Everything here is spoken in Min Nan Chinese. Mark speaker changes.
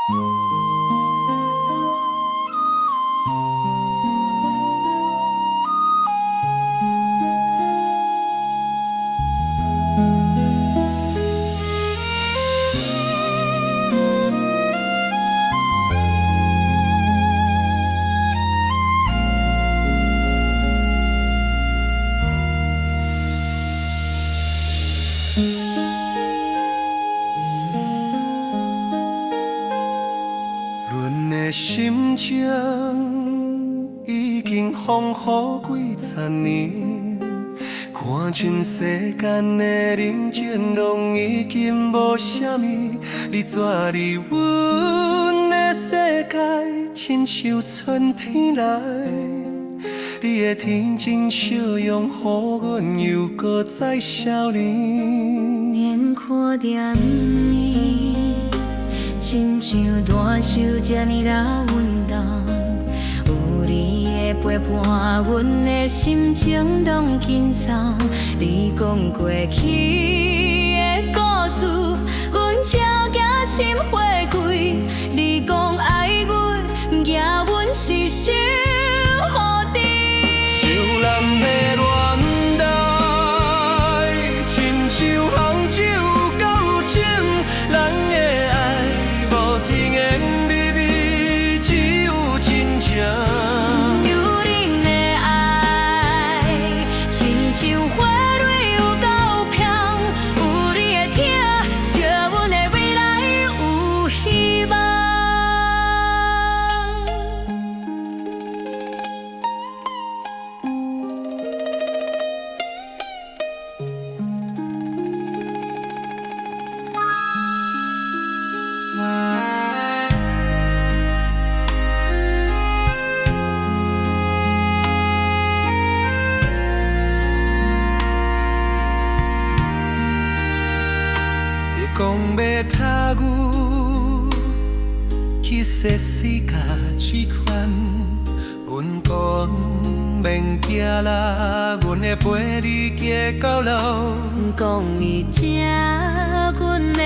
Speaker 1: 阮的心情已經風雨幾十年，看盡世間的人情，攏已經無啥物。你跩佇阮的世界，親像春天來。你的天真笑容，予阮猶閣再少年。
Speaker 2: 連看電影，親像大樹這呢老穩當，有你的陪伴，阮的心情攏輕鬆。你講過去的故事，阮才驚心花開。你講愛阮，毋驚阮是傷予你。
Speaker 1: 想咱的戀愛，親像紅酒到酒，咱的愛無甜言蜜語，只有真情。
Speaker 2: 有恁的愛，親像花蕊有夠香，有你的疼，惜阮的未來有希望。
Speaker 1: 你講欲讀阮去踅世界這款，阮講免驚啦，阮會陪你行到老。
Speaker 2: 講你這阮的